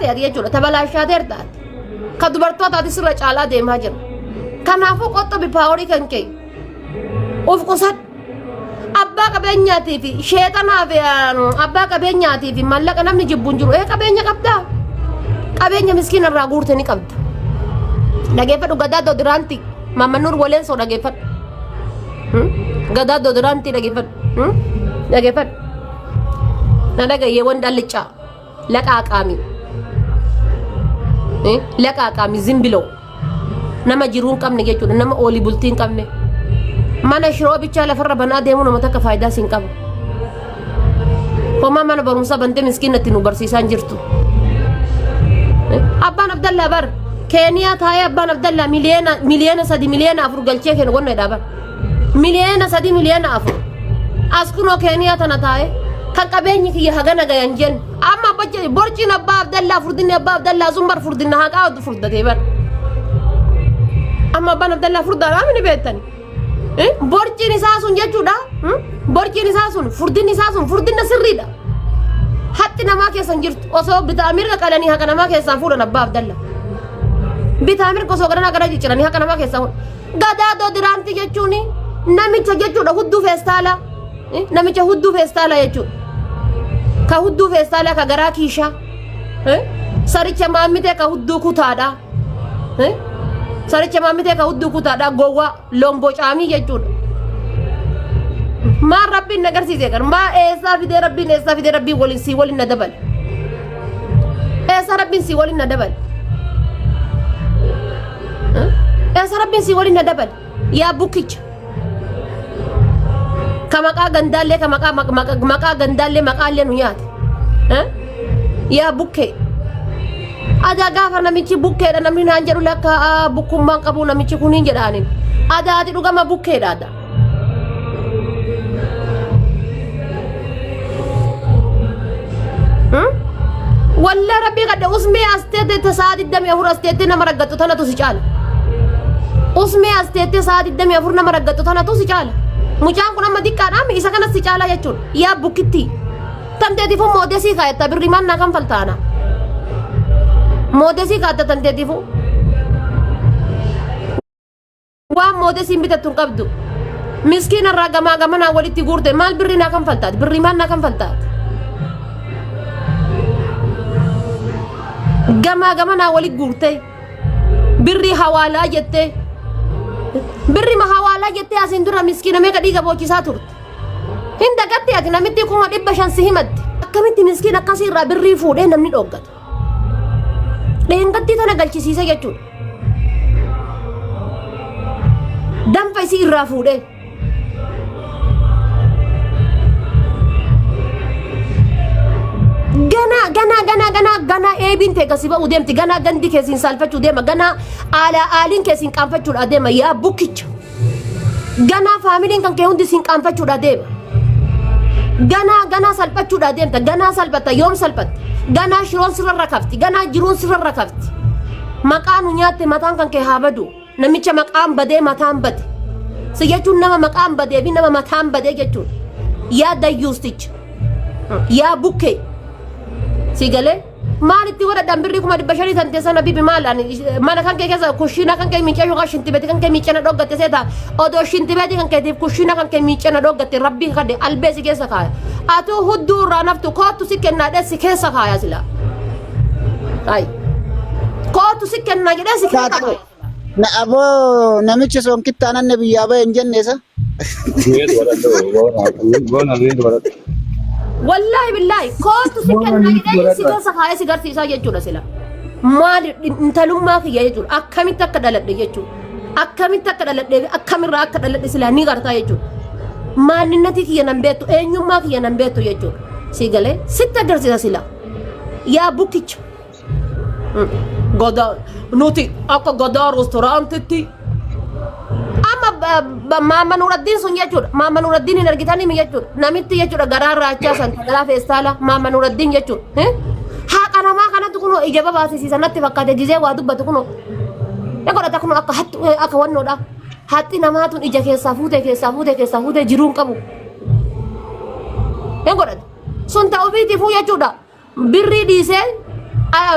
Tabalaashaate ati jechuudha. Tabalaashaateerta ati. Ka dubartootaati sirra caalaa deemaa jira. Kanaafuu qoxxobi paaworii kan kee. Of qusadhu. Abbaa qabeenyaatii fi sheexanaa fi abbaa qabeenyaatii fi maallaqa namni jibbu hin jiru. Ee qabeenya qabdaa? Qabeenya miskiina irraa guurte ni qabda. Dhageeffadhu gadaa dodiraantii. Maammannuur Waleensoo dhageeffadhu. Gadaa dodiraantii dhageeffadhu. Dhageeffadhu. Na dhagayyee wanda allichaa. Laqaaqaami. Laqaaqaami zimbiloo. Nama jiruu hin qabne jechuudha. Nama oolii bultii hin qabne. Mana shiroo bichaa lafarra banaa deemuu nama takka faayidaa siin qabu. Homaa mana barumsaa bantee miskiina itti nu barsiisaa hin jirtu. Abbaan Abdallaa bar Keeniyaa taa'ee abbaan Abdallaa miliyoona 3 miliyoona 4 galchee kennu gonneedha bar. Miliyoona 3 miliyoona 4. As kunoo Keeniyaa tana taa'ee kan qabeenyi kiyya hagana gayan jennu. Amma borciin abbaa Abdallaa furdinni abbaa Abdallaa sun bar furdinna haqaa furdatee bar. Amma abbaan Abdallaa furdaadhaa mini beektani. Borciin isaa sun jechuudha. Borciin isaa sun furdinni isaa sun furdinna sirriidha. Haqi namaa keessa hin jirtu. Osoo bitaa mirga qalanii haqa namaa keessaa fuudhan abbaa Abdallaa. Bitaa mirga osoo garanaa gara cicciranii haqa namaa keessaa fuudhan. Gadaadoo diraantii jechuun namicha jechuudha hudduu feestaalaa. Namicha hudduu feestaalaa jechuudha. Ka hudduu feestaalaa ka garaa kiishaa. Saricha maammitee ka hudduu kutaadhaa. Saricha maammitee ka hudduu kutaadhaa gowwaa lombocaamii jechuudha. Maal rabbiin na agarsiise kan maa eessaa fidee rabbiin eessaa fidee rabbiin waliin sii waliin na dabale. Eessaa rabbiin sii waliin na dabale. Eessa rabbiin sii waliin na dabale. Yaa bukkicha. Ka maqaa gandaallee ka maqaa maqaa gandaallee maqaallee nu nyaate. Yaa bukkee. Adaa gaafa namichi bukkeedha namni naan jedhu lakka bukkummaan qabu namichi kun hin jedhaanin. Adaa ati dhugama bukkeedha adaa. Wallah rabbii kadhe usmee as teette sa'a 24 as teette nama raggattu tanatu si caala. Usmee as teette sa'a 24 nama raggattu tanatu si caala. Mucaan kun amma diqqaadhaa isa kanas si caala jechuudha. Yaa bukkittii. Tanteetifuu moodesii kaayetta birrii maal naa kanfaltaana. Moodesii kaatta tanteetifuu. Waan moodesiin bitattu hin qabdu. Miskiina irraa gamaa gamanaa walitti guurte maal birrii naa kanfaltaati? Birrii maal naa kanfaltaati? Gamaa gamanaa walitti guurte birrii hawaalaa jettee birrii ma hawaalaa jettee asiin dura miskiina meeqa dhiiga boochisaa turte. Hin dagatte ati namitti 500,000 si himatte. Akkamitti miskiina akkasii irraa birrii fuudhee namni dhooggata? Dheengattii tana galchisiise jechuudha. Danfa isii irraa fuudhee. Ganaa ganaa ganaa ganaa ganaa eebiin tee gasi ba'uu deemti ganaa gandi keessiin saalfachuu deema ganaa aalaa aaliin keessiin qaanfachuudha deema yaa bukkicha. Ganaa faamiliin kan kee hundi siin qaanfachuudha deema. Ganaa ganaa salphachuudha deemta. Ganaa salphatta yoom salphatta? Ganaa shiroon sirra rakafti. Ganaa jiruun sirra rakafti. Maqaa nu nyaatte mataan kan kee haa badu. Namicha maqaan badee mataan bade. Si jechuun nama maqaan badee fi nama mataan badee jechuudha. Yaa dayyuusticha. Yaa bukkee. Si galee? Maal itti godhadhaan birrii 500,000 tante sana bibi maal ani mana kan kee keessa kushiina kan kee miicee yookaan shintibeeti kan kee miicee na dhoggatte seeta odoo shintibeeti kan keetiif kushiina kan kee miicee na dhoggatte rabbii kadhe albee si keessa kaaya atuu hudduu irraa naftu koottu si kennaa dhee si keessa kaaya sila ay koottu si kennaa jedhee si keessa kaaya. Na aboo namichi sun kittaananne biyyaa bahe hin jenne isa. Boona miitu baradhu. Wallaahi billaahi kootu si kennaa jedhee si keessa kaayee si garsiisaa jechuudha sila. Maali intalummaa kiyya jechuudha akkamitti akka dhaladhe jechuudha. Akkamitti akka dhaladhee fi akkamirraa akka dhaladhe silaa ni gartaa jechuudha. Maalinnatii kiyya nan beektu eenyummaa kiyya nan beektu jechuudha. Si galee sitti agarsiisa sila. Yaa bukkicha. Gadaa nuti akka gadaa restoraantitti amma maama Nuraddiin sun jechuudha. Maama Nuraddiin hin argitanii mi jechuudha. Namitti jechuudha garaa raachaa san garaa feestaala maama Nuraddiin jechuudha. Haqa namaa kanatti kunoo ija babaasisiisa natti fakkaate gizee waa dubbatu kunoo. Ni godhata kunoo akka hattu akka wannoodha. Haxxi namaa tun ija keessaa fuutee keessaa fuutee keessaa fuutee jiruu hin qabu. Ni godhata. Sun ta'uufiitiifuu jechuudha. Birrii dhiisee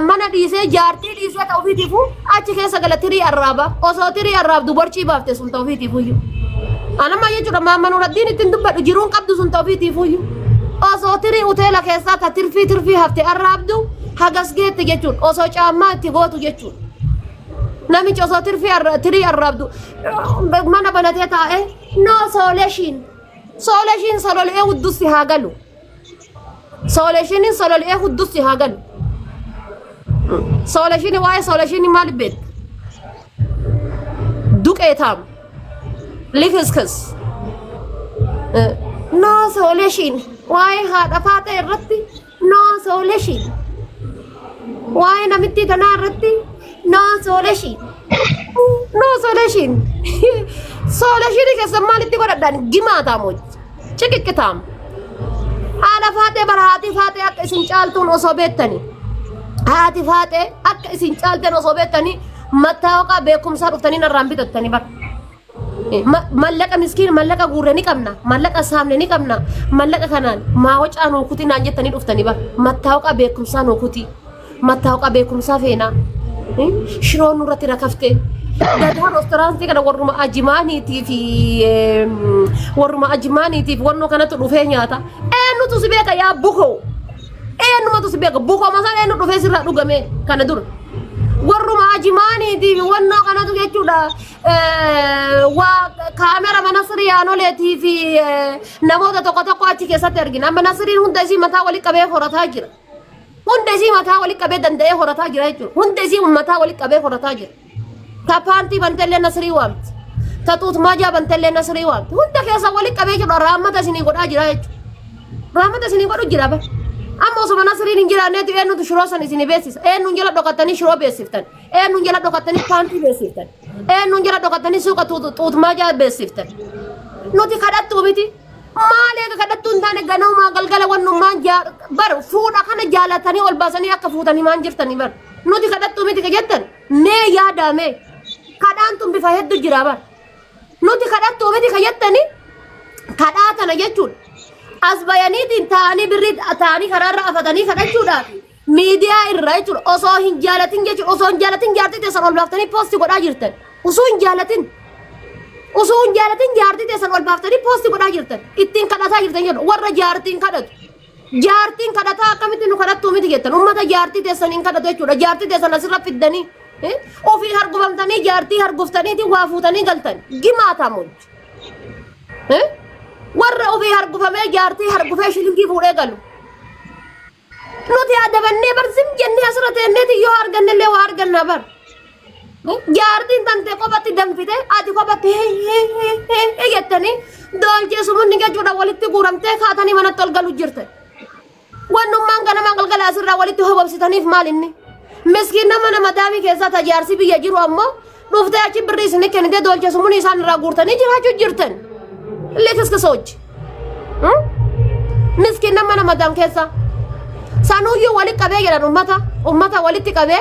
Mana dhiisee jaartii dhiisee ta ofiitiifuu achi keessa gala tirii arraaba. Osoo tirii arraabdu borcii baafte sun ta ofiitiifuyyuu. Anamma jechuudha Maamma Nuraddiin ittiin dubbadhu jiruun qabdu sun ta ofiitiifuyyuu. Osoo tirii uteela keessaa ta tirfii tirfii hafte arraabdu hagas geette jechuudha. Osoo caammaa itti gootu jechuudha. Namichi osoo tirfii tirii arraabdu mana banatee taa'ee no solution. Solution sololi'ee huddusti haa galu. Solutioniin sololi'ee huddusti haa galu. Solutionii waa'ee solutionii maal beekta? Duqeetaam. Likiskis. No solution. Waa'ee haadha faaxee irratti no solution. Waa'ee namittii tanaa irratti no solution. No solution. Solutionii keessan maalitti godhadhaan gimaataam hojii. Ciqiqqitaam. Haadha faaxee bara haati faaxee akka isin caaltuun osoo beektanii. Haati faaxee akka isin caaltan osoo beektanii mattaawaqaa beekumsaa dhuftanii narraan bitattanii bara. Mallaqa miskiin mallaqa guurre ni qabna mallaqa saamne ni qabna mallaqa kanaan maa wacaa nuu kuti naan jettanii dhuftanii bara mattaawaqaa beekumsaa nuu kuti mattaawaqaa beekumsaa feenaa shiroon nurratti rakafte gadaa roostoraantii kana warruma ajimaaniitii fi warruma ajimaaniitiif wannoo kanatu dhufee nyaata eenyutu si beeka yaa bukoo eenyumatu si beeka bukoo masaan eenyu dhufee sirraa dhugame kana dura warruma ajimaaniitii fi wannoo kanatu jechuudha waa kaamera mana sirii aanoleetii fi namoota tokko tokko achi keessatti argina. Amma Nasiriin hunda isii mataa walitti qabee horataa jira. Hunda isii mataa walitti qabee danda'ee horataa jira jechuudha. Hunda isii mataa walitti qabee horataa jira. Ta paantii bantellee Nasirii waamti. Ta tuutmaajaa bantellee Nasirii waamti. Hunda keessa walitti qabee jiru raammata isinii godhaa jira jechuudha. Raammata isinii godhu jira bara. Amma osuma Nasiriin hin jiraanneetu eenyutu shiroo san isinii beeksisa. Eenyuun jala dhokattanii shiroo beeksiftan. Eenyuun jala dhokattanii paantii beeksiftan. Eenyuun jala dhokattanii suuqa xuutmaajaa beeksiftan. Nuti kadhattuu miti. Maal eega kadhattuu hin taane ganamumaa galgala wannummaan bar fuudha kana jaalatanii ol baasanii akka fuutan himaan jirtanii bar. Nuti kadhattuu miti ka jettan mee yaadaa mee. Kadhaan tun bifa hedduu jira bar. Nuti kadhattuu miti ka jettani kadhaa tana jechuudha. As bayaniitiin taa'anii birrii taa'anii karaarra afatanii kadhachuudhaaf miidiyaa irra jechuudha osoo hin jaalatin jechuudha osoo hin jaalatin jaartii teessan ol baaftanii poosti godhaa jirtan osoo hin jaalatin osoo hin jaalatin jaartii teessan ol baaftanii poosti godhaa jirtan ittiin kadhataa jirtan jechuudha warra jaartiin kadhatu jaartiin kadhataa akkamitti nu kadhattuu miti jettan ummata jaartii teessan hin kadhatu jechuudha jaartii teessan asirra fiddanii ofii hargufamtanii jaartii harguftaniiti waa fuutanii galtan gimaatamuun warra ofii hargufamee jaartii hargufee shilingii fuudhee galu. Nuti adabannee bar zim jennee asirra teenneeti yoo argannellee waa arganna bar. Jaartiin tante kophatti danfite ati kophatti hee jettanii doolchee sumunni jechuudha walitti guuramtee kaatanii manatti ol galu jirte. Wannummaan ganama galgala asirraa walitti hobobsitaniif maal inni? Miskiin nama nama daamii keessaa tajaarsi biyya jiru ammoo dhuftee achi birrii isinii kennitee doolchee sumunii isaan irraa guurtanii jiraachuu jirtan. Likiskisochi. Miskiin nama nama dam keessa. Sanuyyuu walitti qabee jedhan ummata ummata walitti qabee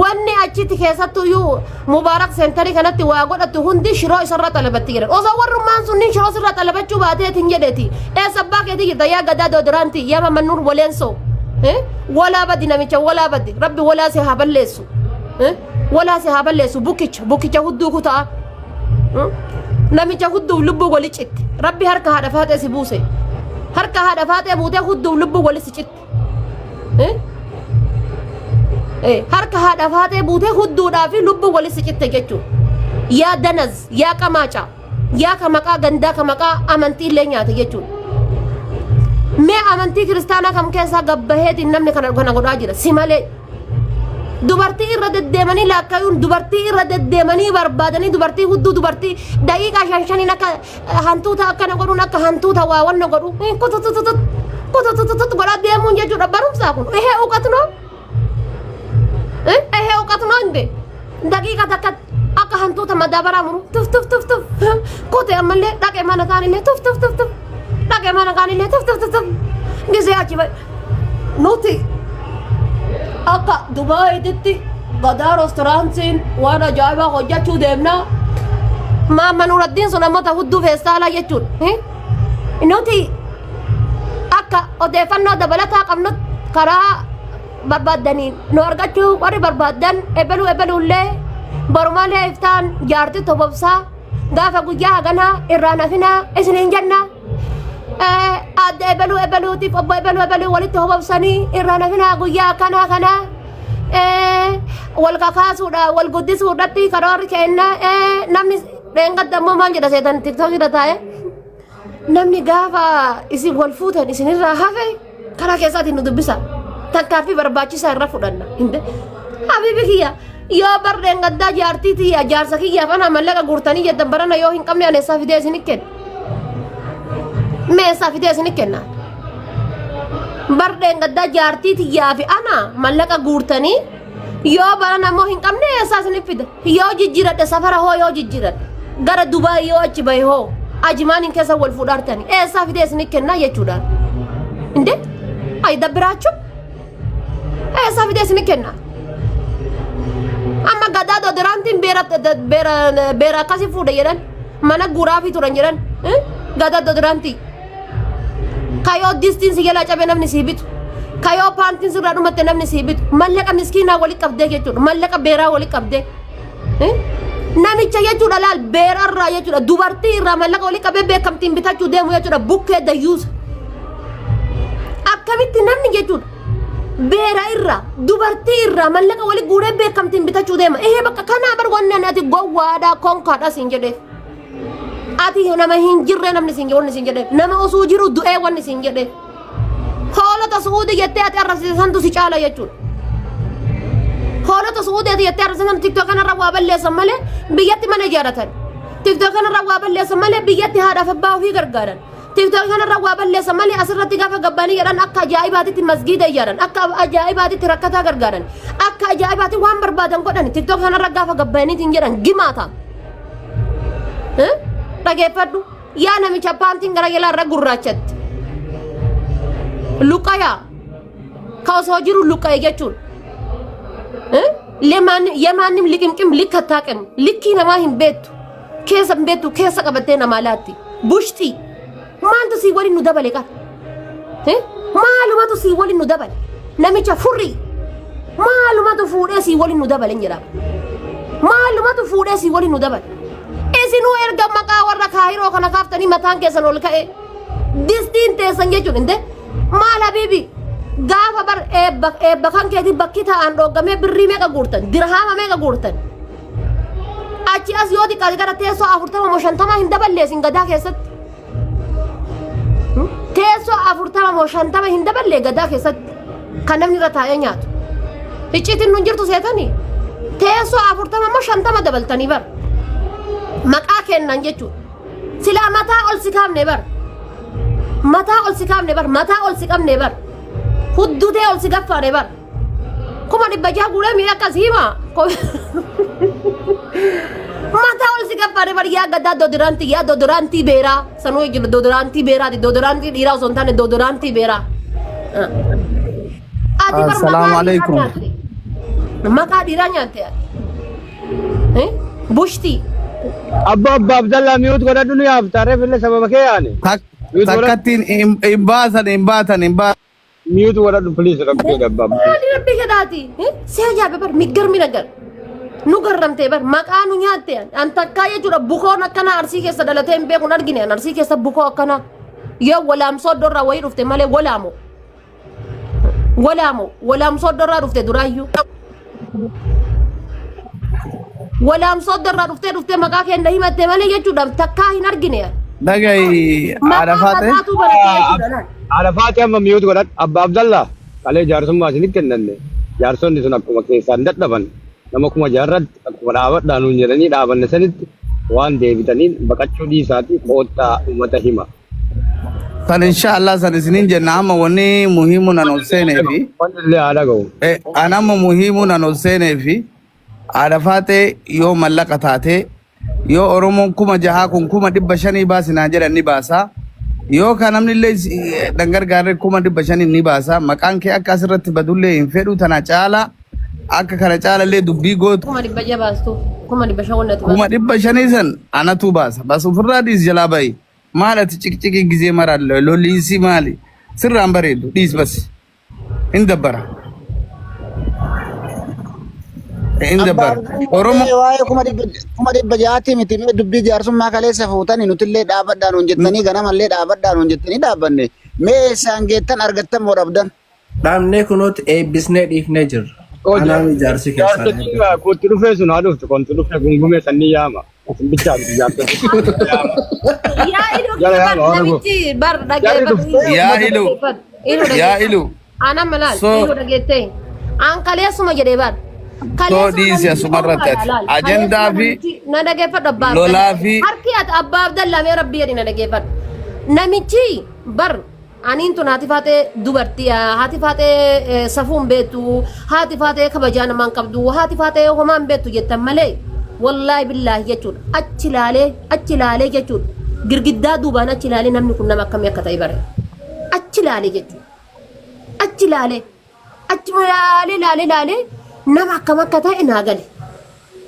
wanni achitti keessattuyyuu Mubaarak seentarii kanatti waa godhattu hundi shiroo isarra xalabatti jedhan. Osoo warrummaan sunniin shiroo sirra xalabachuu baateetiin jedheeti. Eessa abbaa keetii jirta yaa gadaa doodiraantii yaa mamannuur waleensoo. Walaa badi namicha walaa badi rabbi walaa si haa balleessu. Walaa si haa balleessu bukkicha bukkicha hudduu kutaa. Namicha hudduuf lubbuu wali citte. Rabbi harka haadha faaxee si buuse. Harka haadha faaxee buutee hudduuf lubbuu wali si citte. Harka haadha faaxee buutee hudduudhaa fi lubbuu wali si citte jechuudha. Yaa danaz, yaa qamaaca, yaa ka maqaa gandaa ka maqaa amantii illee nyaate jechuudha. Mee amantii kiristaanaa kam keessaa gabbaheetiin namni kana kana godhaa jira si malee. Dubartii irra deddeemanii laakkayuun dubartii irra deddeemanii barbaadanii dubartii hudduu dubartii daqiiqaa shan shaniin akka hantuuta akkana godhuun akka hantuuta waa wanna godhu kututututut kututututut godhaa deemuun jechuudha barumsaa kun ehee uqatnoo ehee uqatnoo hinde daqiiqa takka akka hantuuta madaabaraa muru tuf tuf tuf tuf kute ammallee dhaqe mana kaanillee tuf tuf tuf tuf dhaqe mana kaanillee tuf tuf tuf tuf gisee achi Nuti akka Dubaayitti gadaa restooraantiin waan ajaa'ibaa hojjechuu deemna. Maamma Nuraddiin sun ammoo ta hudduu feestaalaa jechuudha. Nuti akka odeeffannoo dabalataa qabnu karaa barbaaddaniin nu argachuu warri barbaaddan ebeluu ebeluullee borumalee iftaan jaartii tobobsaa gaafa guyyaa haganaa irraan hafinaa isiniin jenna. Adda ebeluu ebeluutiif obbo ebeluu ebeluu walitti hobobsanii irraan hafinaa guyyaa akkanaa kanaa wal kakaasuudha wal guddisuudhatti karoorri kenna. Namni dheengadda immoo maal jedha seetan tiktookii irra taa'e, namni gaafa isin wal fuutan isinirraa hafe karaa keessaatiin nu dubbisa, takkaaffii barbaachisaa irra fudhanna. Hinde habibi kiyya, yoo bar dheengaddaa jaartii tiyya jaarsa kiyyaaf ana mallaqa guurtanii jettan, barana yoo hin qabne ani eessaa fidee isin kenna? Mee eessaa fidee isin kenna? Bar dheengaddaa jaartii tiyyaa fi ana mallaqa guurtanii yoo barana immoo hin qabne eessaa isin fida? Yoo jijjiiradhe safara hoo, yoo jijjiiradhe gara Dubaay yoo achi bahe hoo, ajimaan hin keessa wal fuudhaartani eessaa fidee isin kennaa jechuudhaan. Inde ay dabbiraachuu eessaa fidee isin kenna? Amma gadaa dodiraantiin beera beera beera akkasii fuudhe jedhan, mana guuraafii turan jedhan. Gadaa dodiraantii kayoo distiin si jalaa cabe namni sii bitu, kayoo paantiin sirraa dhumatte namni sii bitu, mallaqa miskiinaa wali qabdee jechuudha, mallaqa beeraa wali qabdee namicha jechuudha. Laal, beera irraa jechuudha, dubartii irraa mallaqa wali qabee beekamtiin bitachuu deemu jechuudha. Bukkee dayyuusa, akkamitti namni jechuudha beera irraa, dubartii irraa mallaqa wali guuree beekamtiin bitachuu deema? Ehee, bakka kanaa bar wanni ani ati gowwaadhaa konkaadha siin jedheef, ati nama hin jirre namni siin wanni siin jedheef, nama osoo jiru du'ee wanni siin jedheef, hoolota su'uudii jettee ati arrabsite santu si caala jechuudha. Hoolota su'uudii ati jettee arrabsite santu tiktok kanarra waa balleessan malee biyyatti mana ijaarratan. Tiktok kanarra waa balleessan malee biyyatti haadhaaf abbaa ofii gargaaran. Tiktok kanarra waa balleessan malee asirratti gaafa gabbaanii jedhan akka ajaa'ibaatitti masgiida ijaaran, akka ajaa'ibaatitti rakkataa gargaaran, akka ajaa'ibaatti waan barbaadan godhan. Tiktok kanarra gaafa gabbaaniitiin jedhan gimaata. Dhageeffadhu yaa namicha paantiin gara jalaa irra gurraachatti. Luqqayaa ka osoo jiru luqqa'e jechuudha. Yemaanim liqimqim likka taaqim likkii namaa hin beektu. Keessa hin beektu, keessa qabattee namaa laatti. Bushxii maaltu sii waliin nu dabale qaba? Maalumatu sii waliin nu dabale? Namicha furrii maalumatu fuudhee sii waliin nu dabale hin jedhama. Maalumatu fuudhee sii waliin nu dabale? Isinuu erga maqaa warra kaahiroo kana kaaftanii mataan keessan ol ka'e distiin teessan jechuun inte maal habiibi, gaafa bar eebba eebba kan keetii bakki taa'an dhooggamee birrii meeqa guurtan, dirhaama meeqa guurtan? Achi as yoo xiqqaate gara teessoo 40 moo 50 hin daballeessin gadaa keessatti. Teessoo 40 moo 50 hin daballee gadaa keessatti kan namni irra taa'ee nyaatu. Icciitiin nun jirtu seetanii teessoo 40 moo 50 dabaltanii bar. Maqaa kennan jechuudha. Silaa mataa ol si kaafne bar. Mataa ol si kaafne bar. Mataa ol si qabne bar. Huddutee ol si gaffaane bar. 600,000 guuree miidha akkas hima. Mataa ol si gaffaane bar, yaa gadaa dodiraantii, yaa dodiraantii beeraa. Sanuu jechuudha dodiraantii beeraati. Dodiraantii dhiiraa osoo hin taane dodiraantii beeraa. Ati bar Assalaamu maqaa dhiiraa alaikum. nyaatte. Maqaa dhiiraa nyaatte ati. Eh? Bushtii. Abbo Abba Abdallah, mute godhadhu, nu yaafta reef illee sababa kee yaane. Mute godhadhu. Takkattiin hin baasan, hin baatan, hin baatan. Mute godhadhu please, rabbi jedha Abba. Maali rabbi jedhaati? Si ajaa'iba bar, miggarmi nagar. Nu garramtee bar, maqaa nu nyaatte. An takkaa jechuudha bukoon akkanaa Arsii keessa dhalatee hin beeku hin argine an Arsii keessa bukoo akkanaa. Yoo walaamsoo iddoo wayii dhufte malee walaamo. Walaamo walaamsoo iddoo dhufte duraayyuu. Walaamsoo iddoo dhuftee dhuftee maqaa keenya himatte malee jechuudha takkaa hin argine. Dhagayi Maqaa haadha faate. maqaatu baratee jechuudha. Arafaati amma mute godhadhu. Abba Abdallah, kalee jaarsummaa isinitti kennanne, jaarsonni sun akkuma keessaan dadhaban nama kuma jaarratti akkuma dhaabadhaa nuun jedhanii dhaabanne sanitti waan deebitaniin baqachuu dhiisaatii koottaa uummata hima. San inshallah san isiniin jenna. Amma wanni muhiimu nan ol seenee fi Wanni illee haa dhaga'u. An amma muhiimu nan ol seenee fi haadha faatee yoo mallaqa taatee, yoo Oromoon 6,000 kun 500,000 baasinaa jedhan ni baasa. Yoo kan namni illee dhangargaarre 500,000 ni baasa. Maqaan kee akka asirratti badullee hin fedhu, tana caala akka kana caalallee dubbii gootu. 600,000 baastu, 500,000 wanni ati Kuma baastu. 500 san anatu baasa. Bas, ofirraa dhiis, jalaa bahi. Maal ati ciqciqii gizee maraa loliisii maali? Sirraan bareedu, dhiis bas. Hin dabbara. Hin dabbar. Oromoo Waa'ee 600,000tti miti, mee dubbii jaarsummaa kaleessa fuutanii nutillee dhaabadhaan nuun jettanii, ganamallee dhaabadhaan nuun jettanii dhaabbanne, mee eessaan geettan, argattan moo dhabdan? Dhaabnee kunuutti eebbisnee dhiifnee jirra. Anaan ijaarsi keessaa. Jaarsotiin kootti dhufee sun haa dhuftu, konti dhufee gungumee sannii yaama. Isin bichaa miti, jaarsotiin. Yaa iluu Jala bar yaama warra koo. Namichi bar Jarri dhuftee Yaa ilu. Yaa ilu. Ana malaal iluu dhageettee. An kaleessuma jedhee bar. So dhiisi asumarratti ati. Ajandaa fi Na dhageeffadhu, abbaa lolaa Abdallaa. Harki ati abbaa Abdallaa, mee rabbi jedhi na dhageeffadhu. Namichi bar aniin tun haati faatee dubartii, haati faatee safuun beektu, haati faatee kabajaa namaan qabdu, haati faatee homaan beektu jettan malee, wallaahi billaahi jechuudha, achi laalee achi laalee jechuudha, girgiddaa duubaan achi laalee namni kun nama akkamii akka ta'e bare. Achi laalee jechuudha, achi laalee achi laalee laalee laalee nama akkam akka ta'e naa gale,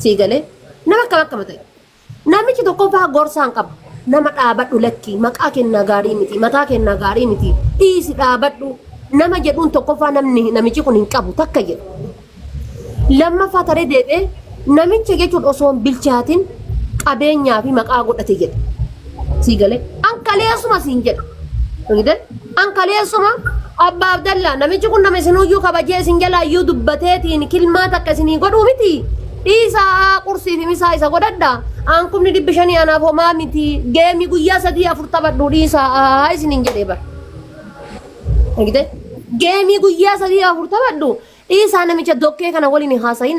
sii galee, nama akkam akkam ta'e. Namichi tokkoffaa gorsaan qaba. Nama dhaabadhu, lakkii maqaa kennaa gaarii miti, mataa kennaa gaarii miti, dhiisi dhaabadhu nama jedhuun tokkoffaa namni namichi kun hin qabu takka jedhu. Lammaffaa taree deebi'ee namicha jechuun osoo hin bilchaatin qabeenyaa fi maqaa godhate jedhe. Sii galee, an kaleessuma siin jedha. Argitee? An kaleessuma, abbaa Abdallaa, namichi kun nama isinuyyuu kabajee isin jalaa iyyuu dubbateetiin kilmaa takka isinii godhuu miti. Dhiisaa, qursii fi misaa isa godhadha. An 500,000 anaaf homaa miti. Game guyyaa sadii afur taphadhu, dhiisaa isiniin jedhee bara. Argitee? Game guyyaa sadii afur taphadhu. Dhiisaa, namicha dokkee kana waliin haasayin.